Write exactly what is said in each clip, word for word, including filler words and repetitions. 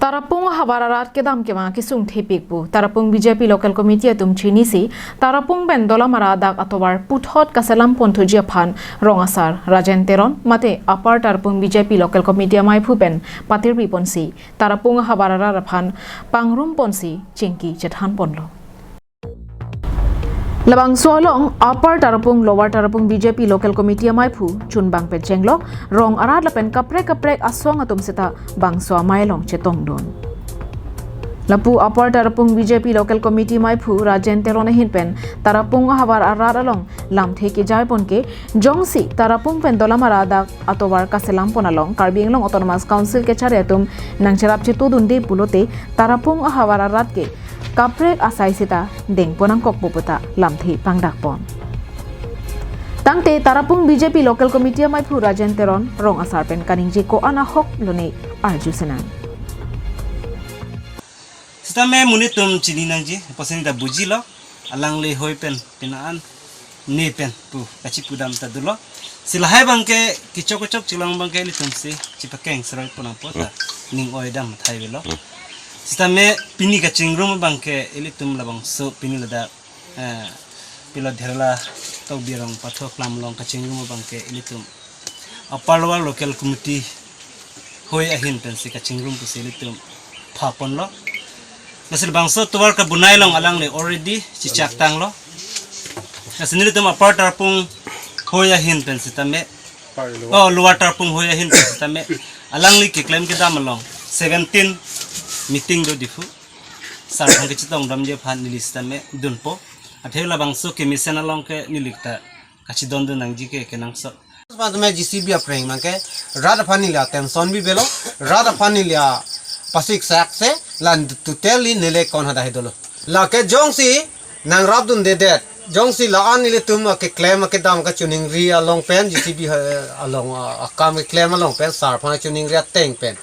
Tarapung ahavar arat kedam kevang kesung thepik pu Tarapung B J P Local Committee atum chinisi Tarapung pen Dolamara adak atovar puthot kaselam ponthuji aphan Rong Asar Rajen Teron mate Upper Tarapung B J P Local Committee amaiphu pen patirpi ponsi Tarapung ahavar arat aphan pangrum ponsi chingki chethan ponlo. Labangso along Upper Tarapung, Lower Tarapung B J P Local Committee amaiphu chunbang pen chenglok rong arat lapen kaprek kaprek asong atum seta bangso amei along chetongdun. Lapu Upper Tarapung B J P Local Committee amaiphu Rajen Teron ahin pen Tarapung ahavar arat along lamthe kejai pon ke jongsi Tarapung pen Dolamara adak atovar kaselam pon along Karbi Anglong Autonomous Council kechari atum nangcherap chetudunde pulote Tarapung ahavar arat ke kaprek asai seta dengpon nangkokpo puta lamthe pangdak pon. Tangte Tarapung B J P Local Committee amaiphu Rajen Teron Rong Asar pen kaningje ko-an ahok lone arju senang. Sitame monit atum chini nangji, pasen ta bujilo, alangli hoi pen, pina an, ne pen, pu, kachipudam ta dolo. Si lahai abangke, kechok kechok chilang abangke ilitum si, chipakeng seroi pon apot ta, ning oi dam thai velo. Sitame pini kachingrum abangke, ilitum labangso, pini ladak, eh, pilo Dherla Tokbi arong patho klam along kachingrum abangke, ilitum Upper Lower Local Committee hoi ahin pensi kachingrum pusi ilitum pha ponlo. Lasi labangso tovar kabunai along alangli already chichak tanglo. Lasi nelitum Upper Tarapung hoi ahin pen sitame, oh, Lower Tarapung hoi ahin pen sitame, alangli keklem kedam along seventeen meeting do Diphu. Sar aphan kachetongdamji aphan neli sitame dunpo. Athe labangso kemesen along ke neli ta kachidondun nangji ke kenangsot. Pas me J C B apreng abangke rat aphan neli attention bi velo, rat aphan neli apasik sak se, la totally neli kon hadak dolo. Lake jongsi nangrapdundedet, jongsi la-an ilitum akeklem akedam kachiningri along pen, J C B ha-, along, ah, akam keklem along pen, sar aphan chiningri ateng pen.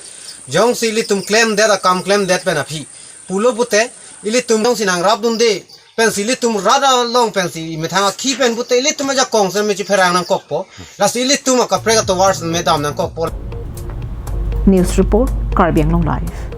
Jongsi ilitum klemdet, akam klemdet pen aphi pulo pute, ilitum jongsi nangrapdunde pensi ilitum rat along pensi imethang akhi pen pute ilitum ajakong se me chipherang nangkokpo. Lasi ilitum akaprek atovar si me dam nangkokpo. News report, Karbi Anglong Live.